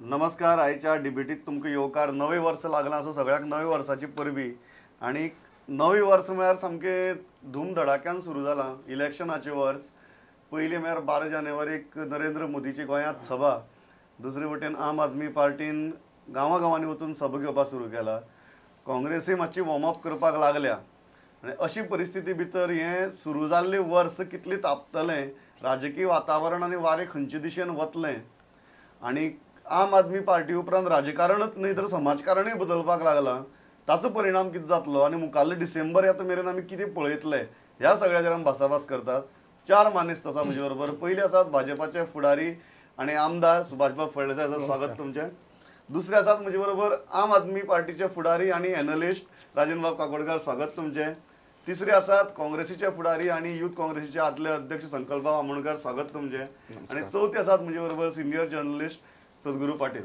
नमस्कार. आयच्या डिबेटीत तुमकां येवकार. नवें वर्स लागलां, सो सगळ्यांक नव्या वर्साची परबी. आनी नवें वर्स म्हळ्यार सामकें धूमधडाक्यान सुरू जालां. इलेक्शनाचें वर्स. पयलीं म्हळ्यार 12 जानेवारीक नरेंद्र मोदीची गोंयांत सभा, दुसरे वटेन आम आदमी पार्टीन गांवां गांवांनी वचून सभा घेवपाक सुरू केला. काँग्रेसूय मातशी वॉर्मअप करपाक लागल्या. आनी अशी परिस्थिती भितर हें सुरू जाल्लें वर्स कितलें तापतलें, राजकीय वातावरण आनी वारें खंयचे दिशेन वतलें, आनी आम आदमी पार्टी उपरांत राजकारणच न्हय तर समाजकारणूय बदलपाक लागलां, ताचो परिणाम कितें जातलो आनी मुखाल्ले डिसेंबर येता मेरेन आमी कितें पळयतले, ह्या सगळ्याचेर आमी भासाभास करतात. चार मानेस्त आसा म्हजे बरोबर. पयले आसात भाजपाचे फुडारी आनी आमदार सुभाषबाब फळदेसाय, स्वागत तुमचें. दुसरे आसात म्हजे बरोबर आम आदमी पार्टीचे फुडारी आनी एनलिस्ट राजनबाब काकोडकर, स्वागत तुमचें. तिसरे आसात काँग्रेसीचे फुडारी आनी युथ काँग्रेसीचे आदले अध्यक्ष संकल्पबाब आमोणकर, स्वागत तुमचें. आनी चवथे आसात म्हजे बरोबर सिनियर जर्नलिस्ट सद्गुरू पाटील.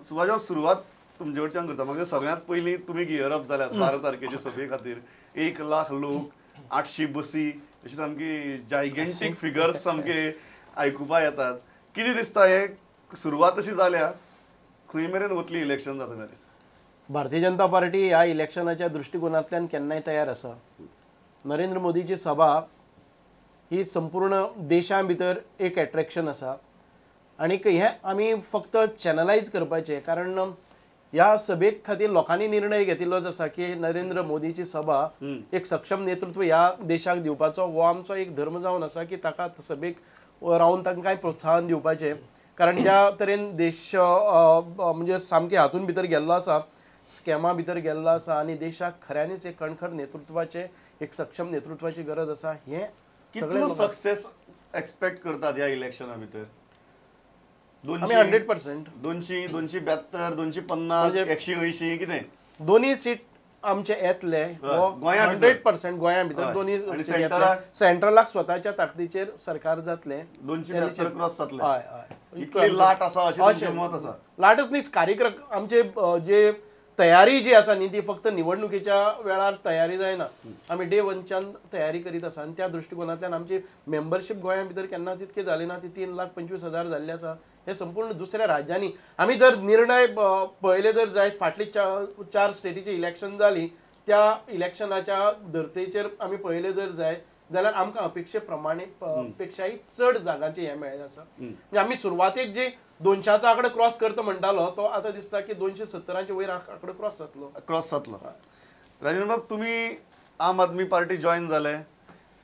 सुभाषबाब, सुरवात तुमचे कडच्यान करता. म्हाका सगळ्यांत पयलीं तुमी गियर अप जाल्यात 12 तारखेचे सभे खातीर. 1 लाख लोक, 800 बसी, अशी सामकी जायगेंटीक फिगर्स सामके आयकुपा येतात. कितें दिसता, हे सुरवात अशी जाल्या, खंय मेरेन वतली इलेक्शन जाता मेरेन? भारतीय जनता पार्टी ह्या इलेक्शनाच्या दृश्टिकोनांतल्यान केन्नाय तयार आसा. नरेंद्र मोदीची सभा ही संपूर्ण देशा भितर एक एट्रेक्शन आसा आनी हें आमी फक्त चॅनलायज करपाचें, कारण ह्या सभे खातीर लोकांनी निर्णय घेतिल्लोच आसा की नरेंद्र मोदीची सभा एक सक्षम नेतृत्व ह्या देशाक दिवपाचो हो आमचो एक धर्म जावन आसा की ताका सभेक रावन तांकां प्रोत्साहन दिवपाचें. कारण ज्या तरेन देश म्हणजे सामके हातून भितर गेल्लो आसा, स्कॅमा भितर गेल्लो आसा आनी देशाक खऱ्यांनीच एक कणखर नेतृत्वाचें, एक सक्षम नेतृत्वाची गरज आसा. हें कितलो सक्सेस एक्सपेक्ट करतात ह्या इलेक्शना भितर? आमी 100%. 200, 272, 250, 180, कितें? दोन्ही सीट आमचे येतले 100% गोंया भितर. दोन्ही सीट येतले. सेंट्रलाक स्वताच्या ताकदीचेर सरकार जातलें. 272 क्रॉस जातले. हय हय. इतली लाट आसा अशें मत आसा? लाटच न्ही, कार्यक्रम आमचे जे तयारी जी आसा न्ही ती फक्त निवडणुकीच्या वेळार तयारी जायना, आमी डे वनच्यान तयारी करीत आसा. आनी त्या दृश्टिकोनांतल्यान आमची मेंबरशीप गोंया भितर केन्नाच इतकी जाली ना, ती 3,25,000 जाल्ली आसा. हे संपूर्ण दुसऱ्या राज्यांनी आमी जर निर्णय पळयले जर जायत, फाटली 4 स्टेटीची इलेक्शन जाली त्या इलेक्शनाच्या धर्तेचेर आमी पळयले जर जायत जाल्यार आमकां अपेक्षे प्रमाणे पेक्षाय चड जागांचें हें मेळ्ळें आसा. म्हणजे आमी सुरवातेक जे 200चो आंकडो क्रॉस करता म्हणटालो तो आतां दिसता की 270च्या वयर आंकडो क्रॉस जातलो. क्रॉस जातलो. राजनबाब, तुमी आम आदमी पार्टी जॉयन जाले,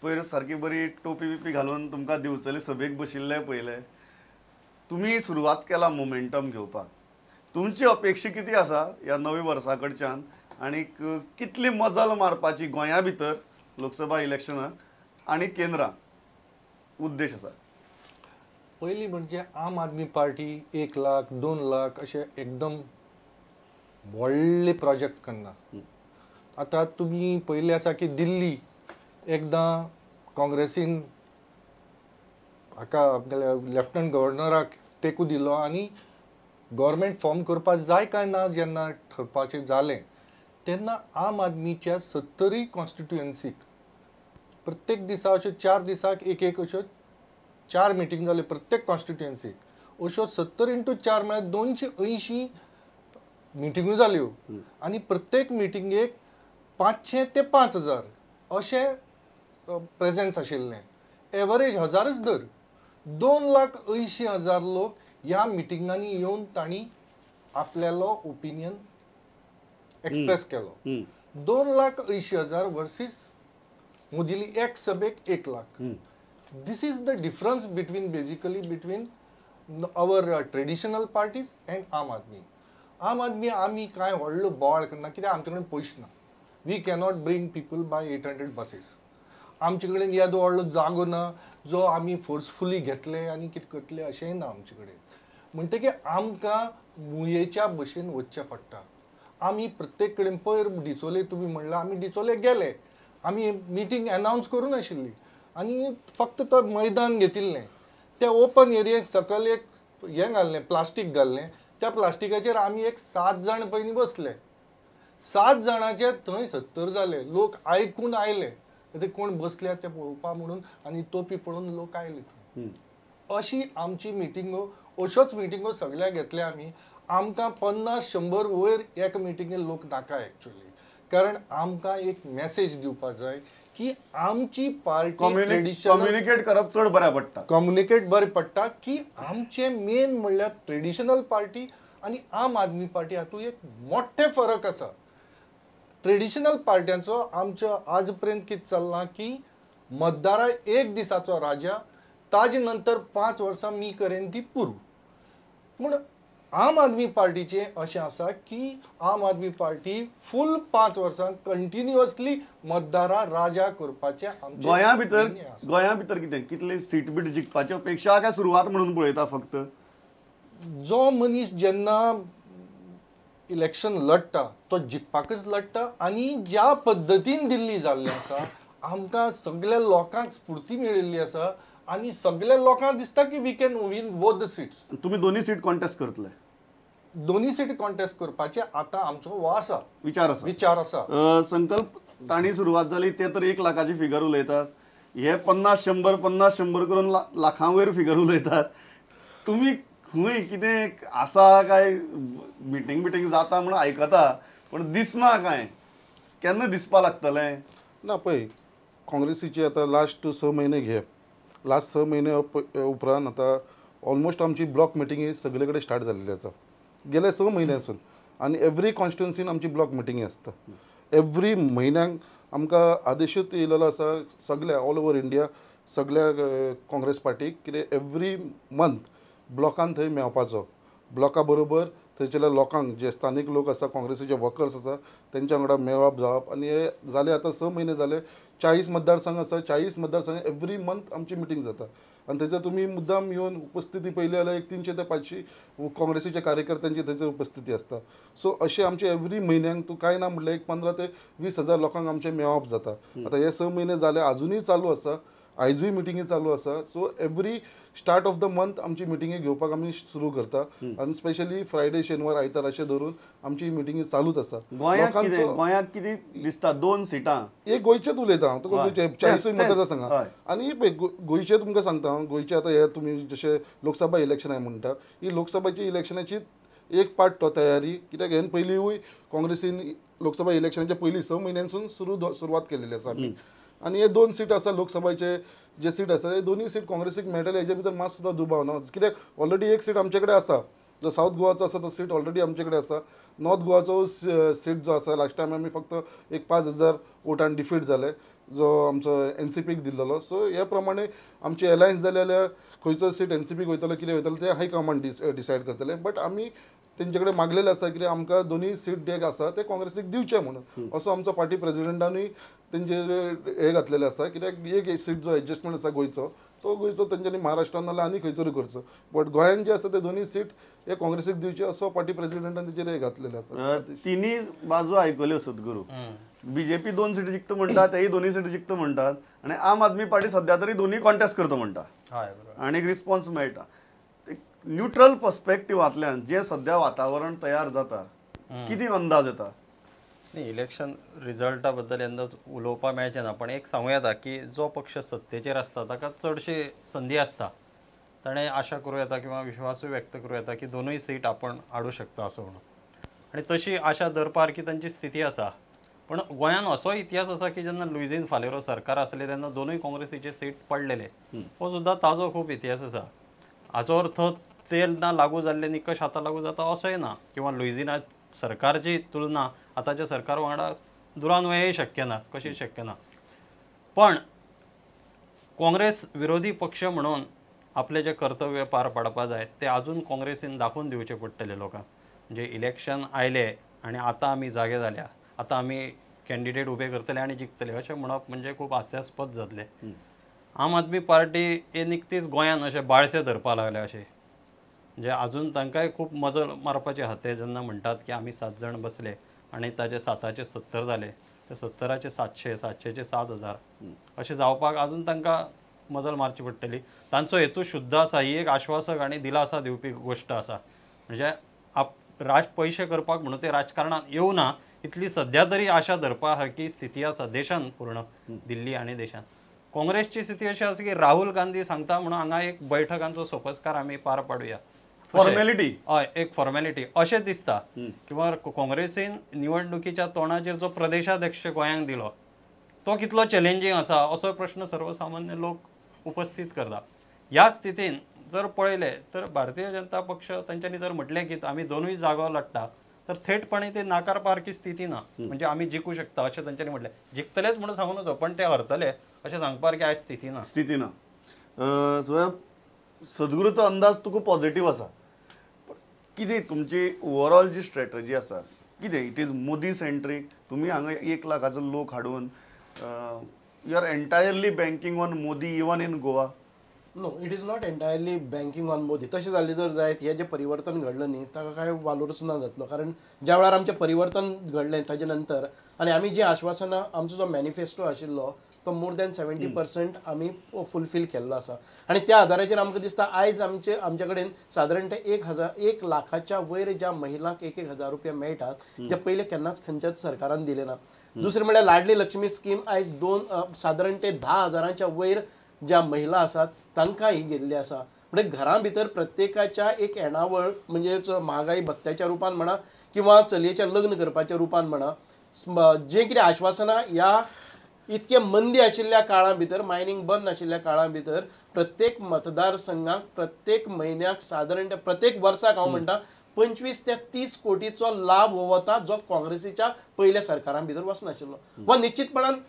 पयर सारकी बरी टोपी बिपी घालून तुमकां दिवचले सभेक बशिल्ले पयले, तुमी सुरवात केला मोमेंटम घेवपाक. तुमची अपेक्षा कितें आसा ह्या नव्या वर्सा कडच्यान आनी कितली मजल मारपाची गोंया भितर लोकसभा इलेक्शनाक आनी केंद्राक उद्देश आसा? पयलीं म्हणजे आम आदमी पार्टी 1 लाख 2 लाख अशें एकदम व्हडले प्रोजेक्ट करना. आतां तुमी पयलें आसा की दिल्ली एकदां काँग्रेसीन हाका आपल्या लेफ्टनंट गव्हर्नराक तेंको दिलो आनी गव्हर्मेंट फॉर्म करपाक जाय काय ना जेन्ना ठरपाचें जालें तेन्ना आम आदमीच्या 70 कॉन्स्टिट्युएन्सीक प्रत्येक दिसा अश्यो 4 दिसाक एक एक अश्यो 4 मिटींग जाल्यो प्रत्येक कॉन्स्टिट्युएन्सीक. अश्यो 70 × 4 म्हळ्यार 280 मिटिंगो जाल्यो आनी प्रत्येक मिटिंगेक 500 ते 5000 अशें प्रेजेन्स आशिल्लें. एवरेज 1000च धर, 2,80,000 लोक ह्या मिटिंगांनी येवन तांणी आपल्यालो ओपिनियन एक्सप्रेस केलो. 2,80,000 वर्सीस मोदीली एक सभेक 1 lakh. This is the difference between basically between our traditional parties and Aam Aadmi. आम आदमी आमी कांय व्हडलो बोवाळ करना कित्याक आमचे कडेन पयशे ना. We cannot bring people by 800 buses. आमचे कडेन येदो व्हडलो जागो ना जो आमी फोर्सफुली घेतले आनी कितें करतले अशेंय ना आमचे कडेन. म्हणटकीर आमकां मुयेच्या भशेन वचचें पडटा. आमी प्रत्येक कडेन पयर डिचोले तुमी म्हणलां, आमी डिचोले गेले, आमी मिटींग एनावन्स करूं नाशिल्ली आनी फक्त तो मैदान घेतिल्लें. त्या ओपन एरियेक सकयल एक हें घाल्लें, प्लास्टीक घाल्लें. त्या प्लास्टिकाचेर आमी एक 7 जाण पयलीं बसले. 7 जाणाचे थंय 70 जाले. लोक आयकून आयले, ते कोण बसल्या ते पळोवपा म्हणून आनी टोपी पळोवन लोक आयले थंय. अशी आमची मिटिंगो अश्योच मिटिंगो सगळ्या घेतल्या आमी. आमकां 50-100 वयर एका मिटिंगेन लोक नाका एक्चुअली, कारण आमकां एक मॅसेज दिवपाक जाय की आमची पार्टी कम्युनिकेट करप चड बऱ्या पडटा, कम्युनिकेट बरें पडटा की आमचे मेन म्हणल्यार ट्रेडिशनल पार्टी आनी आम आदमी पार्टी हातूंत एक मोठे फरक आसा. ट्रेडिशनल पार्ट्यांचो आमचो आज पर्यंत कितें चल्लां की मतदारा एक दिसाचो राजा, ताजे नंतर 5 वर्सां मी करेन ती पुरू. पूण आम आदमी पार्टीचें अशें आसा की आम आदमी पार्टी फूल 5 वर्सां कंटिन्युअसली मतदारा राजा करपाचें. गोंया भितर, गोंया भितर कितें कितले सीट बीट जिखपाची अपेक्षा काय सुरवात म्हणून पळयता फक्त? जो मनीस जेन्ना इलेक्शन लढटा तो जिखपाकच लढटा आनी ज्या पद्दतीन दिल्ली जाल्लें आसा आमकां सगळ्या लोकांक स्फूर्ती मेळिल्ली आसा आनी सगळ्या लोकांक दिसता की we can win both the seats. तुमी दोन्ही सीट कॉन्टेस्ट करतले? दोन्ही सीट कॉन्टेस्ट करपाचे आतां आमचो हो आसा विचार आसा, विचार आसा. संकल्प तांणी सुरवात जाली ते तर 1 लाखाची फिगर उलयतात, हे 50-100 50-100 करून लाखां वयर फिगर उलयतात. तुमी खंय कितें आसा काय मिटींग बिटींग जाता म्हणून आयकता पण दिसना काय, केन्ना दिसपा लागतलें? ना पळय काँग्रेसीची आतां लास्ट 6 म्हयने घे, लास्ट 6 म्हयने उपरांत आतां ऑलमोस्ट आमची ब्लॉक मिटिंगी सगळे कडेन स्टार्ट जाल्ली आसा गेले 6 म्हयन्यासून आनी एवरी कॉन्स्टिट्युन्सीन आमची ब्लॉक मिटिंगी आसता. एवरी म्हयन्याक आमकां आदेशूच येयलेलो आसा सगळ्या ऑल ओवर इंडिया सगळ्या काँग्रेस पार्टीक कितें एवरी मंथ ब्लॉकान थंय मेळपाचो, ब्लॉका बरोबर थंयच्या लोकांक जे स्थानीक लोक आसा काँग्रेसीचे वर्कर्स आसा तेंच्या वांगडा मेळप जावप. आनी हे जाले आतां 6 म्हयने जाले, 40 मतदारसंघ आसा, 40 मतदारसंघ एवरी मंथ आमची मिटींग जाता आनी थंयसर तुमी मुद्दाम येवन उपस्थिती पळयली जाल्यार एक 300 ते 500 काँग्रेसीच्या कार्यकर्त्यांची थंयसर उपस्थिती आसता. सो अशें आमचे एवरी म्हयन्याक तूं कांय ना म्हटल्यार एक 15 ते 20 हजार लोकांक आमचें मेळप जाता. आतां हे 6 म्हयने जाले आजुनूय चालू आसा, आयजूय मिटिंगी चालू आसा. So every start of the month आमची मिटिंगी घेवपाक आमी सुरू करता आनी स्पेशली फ्रायडे शेनवार आयतार अशें धरून आमची मिटिंगी चालूच आसा. गोंयाक कितें दिसता 2 सिटां? एक गोंयचेच उलयता हांव तुका, गोंयचे 40 मतदारसंघ आनी पळय गोंयचे तुमकां सांगता हांव, गोंयचे आतां हे तुमी जशें लोकसभा इलेक्शन म्हणटा ही लोकसभाची इलेक्शनाची एक पार्ट तो तयारी, कित्याक हेन पयलींय काँग्रेसीन लोकसभा इलेक्शनाच्या पयलीं 6 म्हयन्यांसून सुरवात केलेली आसा आमी. आनी हे 2 सीट आसा लोकसभाचे जे सीट आसा हे 2 सीट काँग्रेसीक मेळटले हेजे भितर मात सुद्दां दुबाव ना, कित्याक ऑलरेडी 1 सीट आमचे कडेन आसा, जो सावथ गोवाचो आसा तो सीट ऑलरेडी आमचे कडेन आसा. नॉर्थ गोवाचो सीट जो आसा लास्ट टायम आमी फक्त एक 5,000 वोटान डिफीट जाले जो आमचो एनसीपीक दिल्लो. सो हे प्रमाणे आमची एलायन्स जाली जाल्यार खंयचो सीट एनसीपीक वयतलो कितें वयतलो ते हायकमांड डिसायड करतले, बट आमी तेंचे कडेन मागलेलें आसा कित्याक आमकां 2 सीट जे आसा ते काँग्रेसीक दिवचे म्हणून, असो आमचो पार्टी प्रेजिडेंटानूय तेंचेर हे घातलेलें आसा. कित्याक एक सीट जो एडजस्टमेंट आसा गोंयचो तो गोंयचो तेंच्यांनी महाराष्ट्रान नाल्यार आनी खंयसरूय करचो, बट गोंयान जे आसा ते 2 सीट हे काँग्रेसीक दिवचे असो पार्टी प्रेजिडेंटान तेचेर हे घातलेलें आसा. तिन्ही बाजू आयकल्यो सद्गुरू, बीजेपी 2 सीट जिखता म्हणटा, तेय 2 सीट जिखता म्हणटात आनी आम आदमी पार्टी सद्या तरी 2 कॉन्टेस्ट करता म्हणटा आनी एक रिस्पॉन्स मेळटा. न्यूट्रल पर्स्पेक्टिवांतल्यान जे सद्या वातावरण तयार जाता कितें अंदाज येता? न्ही, इलेक्शन रिजल्टा बद्दल येन्ना उलोवपाक मेळचें ना, पण एक सांगूं येता की जो पक्ष सत्तेचेर आसता ताका चडशी संदी आसता, ताणें आशा करूं येता किंवा विश्वासूय व्यक्त करूं येता की 2 सीट आपण हाडूं शकता असो म्हणून, आनी तशी आशा धरपा सारकी तांची स्थिती आसा. पण गोंयान असो इतिहास आसा की जेन्ना लुइझीन फालेरो सरकार आसलें तेन्ना 2 काँग्रेसीचे सीट पडलेले, हो सुद्दां ताजो खूब इतिहास आसा. हाचो अर्थ तेन्ना लागू जाल्ले निकश आतां लागू जाता असोय ना, किंवा लुइझिना सरकारची तुलना आतांच्या सरकार वांगडा दुरान्वयय शक्य ना, कशी शक्य ना. पण काँग्रेस विरोधी पक्ष म्हणून आपलें जें कर्तव्य पार पाडपा जाय तें आजून काँग्रेसीन दाखोवन दिवचें पडटलें लोकांक. म्हणजे इलेक्शन आयलें आनी आतां आमी जागे जाल्या, आतां आमी कॅन्डिडेट उबे करतले आनी जिखतले अशें म्हणप म्हणजे खूब हास्यास्पद जातलें. आम आदमी पार्टी हे निकतीच गोंयान अशें बाळशे धरपाक लागले अशें, म्हणजे आजून तांकांय खूब मजल मारपाची आहा. ते जेन्ना म्हणटात की आमी 7 जाण बसले आनी ताजे 7चे 70 जाले, ते 70चे 700, 700चे 7,000 अशें जावपाक आजून तांकां मजल मारची पडटली. तांचो हेतू शुद्ध आसा ही एक आश्वासक आनी दिलासा दिवपी गोश्ट आसा. म्हणजे पयशे करपाक म्हणून ते राजकारणात येवना इतली सद्या तरी आशा धरपा सारकी स्थिती आसा देशान, पूर्ण दिल्ली आनी देशान. काँग्रेसची स्थिती अशी आसा की राहुल गांधी सांगता म्हणून हांगा एक बैठकांचो सोपस्कार आमी पार पाडुया, फॉर्मेलिटी, हय, एक फॉर्मेलिटी अशें दिसता. किंवा काँग्रेसीन निवडणुकीच्या तोंडाचेर जो प्रदेशाध्यक्ष गोंयांक दिलो तो कितलो चॅलेंजींग आसा असो प्रश्न सर्वसामान्य लोक उपस्थित करता. ह्या स्थितीन जर पळयलें तर भारतीय जनता पक्ष तांच्यांनी जर म्हटलें की आमी दोनूय जागो लडटा तर थेटपणे ते नाकारपारकी स्थिती ना, म्हणजे आमी जिखू शकता अशें तांच्यांनी म्हटलें. जिखतलेच म्हणून सांगू नजो, पण ते हरतले अशें सांगपासारकी आयज स्थिती ना, स्थिती ना. सो सद्गुरूचो अंदाज तुका पॉझिटिव्ह आसा, कितें तुमची ओवरऑल जी स्ट्रॅटजी आसा कितें, it is Modi centric, तुमी हांगा 1 लाखाचो लोक हाडून you are entirely banking on Modi even in Goa? No, it is not entirely banking on Modi. तशें जालें जर जायत हें जें परिवर्तन घडलें न्ही ताका कांय वालोरूच ना जातलो, कारण ज्या वेळार आमचें परिवर्तन घडलें ताजे नंतर आनी आमी जीं आश्वासनां, आमचो जो मॅनिफेस्टो आशिल्लो तो मोर दॅन 70% आमी फुलफील केल्लो आसा आनी त्या आदाराचेर आमकां दिसता आयज आमचे आमचे कडेन सादारण ते 1 लाखाच्या वयर ज्या महिलांक 1-1 हजार रुपया मेळटात, जे पयले केन्नाच खंयच्याच सरकारान दिले ना. दुसरें म्हणल्यार लाडली लक्ष्मी स्कीम आयज दोन सादारण ते 10 हजारांच्या वयर ज्या महिला आसात तांकां ही गेल्ली आसा. म्हणजे घरां भितर प्रत्येकाच्या एक येणावळ म्हणजे म्हागाई भत्त्याच्या रुपान म्हणा किंवा चलयेचें लग्न करपाच्या रुपान म्हणा, जें कितें आश्वासनां ह्या इतके मंदी आशिल्ल्या काळा भितर, मायनींग बंद आशिल्ल्या काळा भितर प्रत्येक मतदारसंघाक प्रत्येक म्हयन्याक सादारण प्रत्येक वर्साक हांव म्हणटा 25 ते 30 कोटीचो लाभ हो वता जो काँग्रेसीच्या पयल्या सरकारां भितर वचनाशिल्लो. वा निश्चितपणान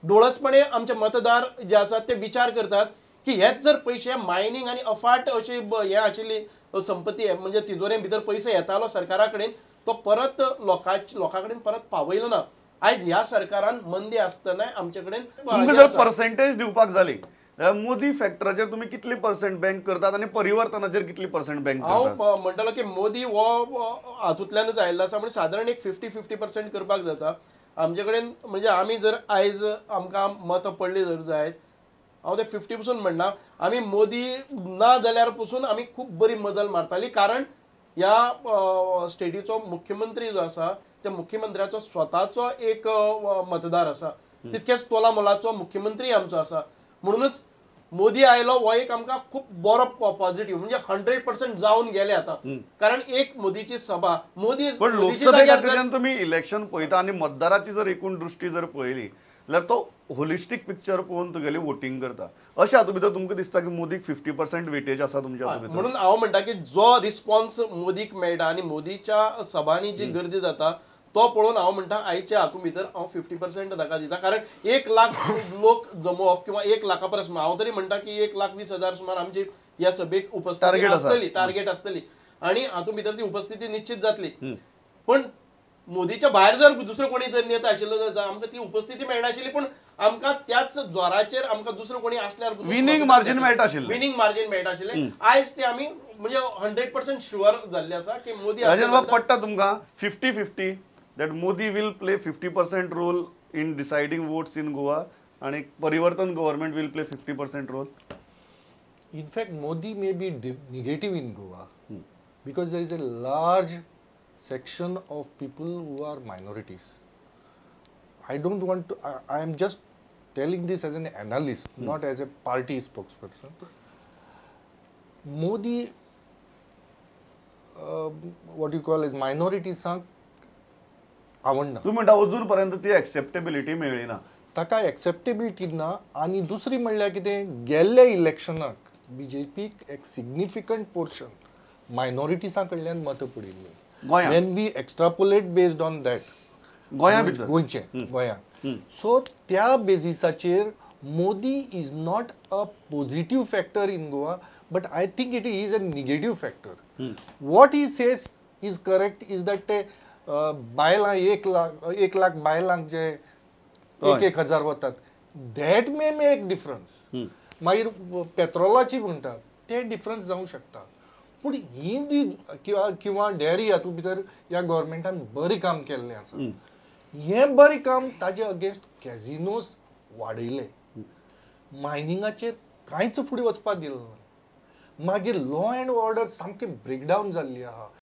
डोळसपणे आमचे मतदार जे आसात ते विचार करतात की हेच जर पयशे मायनींग आनी अफाट अशी हे आशिल्ली संपत्ती म्हणजे तिजोरे भितर पयशे येतालो सरकारा कडेन तो परत लोकां कडेन परत पावयलो ना. आयज ह्या सरकारान मंदी आसतनाय आमचे कडेन तुमकां जर पर्सेंटेज दिवपाक जाली जाल्यार मोदी फॅक्टराचेर तुमी कितली पर्सेंट बँक करतात आनी परिवर्तनाचेर कितली पर्सेंट बँक करतात? हांव म्हणटलो की मोदी हो हातूंतल्यानच आयिल्लो आसा, म्हणजे सादारण एक 50-50% करपाक जाता आमचे कडेन. म्हणजे आमी जर आयज आमकां मतां पडली जर जायत, हांव ते 50 पसून म्हणना, आमी मोदी ना जाल्यार पसून आमी खूब बरी मजल मारताली, कारण ह्या स्टेटीचो मुख्यमंत्री जो आसा त्या मुख्यमंत्र्याचो स्वताचो एक मतदार आसा, तितकेच तोला मोलाचो मुख्यमंत्री आमचो आसा. म्हणूनच मोदी आयलो हो एक आमकां खूब बरो पॉझिटिव्ह, म्हणजे 100% जावन गेले आतां, कारण एक मोदीची सभा मोदी पण लोकसभे खातीर तुमी इलेक्शन पळयता आनी मतदाराची जर एकूण दृश्टी जर पळयली जाल्यार तो होलिस्टीक पिक्चर पळोवन तुगेली वोटींग करता. अशें हातूंत भितर तुमकां दिसता की मोदीक 50% वेटेज आसा तुमच्या हातूंत भितर? म्हणून हांव म्हणटा की जो रिस्पॉन्स मोदीक मेळटा आनी मोदीच्या सभांनी जी गर्दी जाता तो पळोवन हांव म्हणटा आयच्या हातूंत भितर हांव 50% ताका दिता, कारण 1 लाख लोक जमोवप किंवा 1 लाखा परस हांव तरी म्हणटा की 1,20,000 सुमार आमची ह्या सभेक उपस्थिती आसतली, टार्गेट आसतली आनी हातूंत भितर ती उपस्थिती निश्चित जातली. पण मोदीच्या भायर जर दुसरो कोणी जर नेता आशिल्लो जर आमकां ती उपस्थिती मेळनाशिल्ली, पूण आमकां त्याच जोराचेर आमकां दुसरो कोणी आसल्यार विनींग मार्जीन मेळटा आशिल्लें, विनींग मार्जीन मेळटा आशिल्लें. आयज ते आमी म्हणजे 100% शुअर जाल्ले आसा की मोदी राजन बाब पडटा तुमकां 50-50 that Modi will play 50% role in deciding votes in Goa आनी Parivartan government will play 50% role? In fact, Modi may be negative in Goa because there is a large section of people who are minorities. I don't want to, I am just telling this as an analyst, not as a party spokesperson. Modi, what you call as minorities आवडना. तूं म्हणटा अजून पर्यंत ती acceptability मेळ्ळी ना. ताका acceptability ना. आनी दुसरी म्हणल्यार कितें, गेल्ल्या इलेक्शनाक बीजेपीक एक सिग्निफिकंट पोर्शन मायनॉरिटीसां कडल्यान मतां पडिल्लीं. When we extrapolate based on that, गोंया भितर, गोंयचे गोंयांत, सो त्या बेजिसाचेर Modi is not a positive factor in Goa, but I think it is a negative factor. What he says is correct is that ते बायलां 1 लाख बायलांक जे 1-1 हजार वतात, that may make difference. मागीर पेट्रोलाची म्हणटा ते डिफरन्स जावंक शकता, पूण ही जी किंवा डेअरी हातूंत भितर ह्या गव्हर्मेंटान बरें काम केल्लें आसा, हें बरें काम ताजे अगेन्स्ट कॅझिनोज वाडयले, मायनिंगाचेर कांयच फुडें वचपाक दिलें ना, मागीर लॉ एंड ऑर्डर सामकें ब्रेकडावन जाल्ली आहा.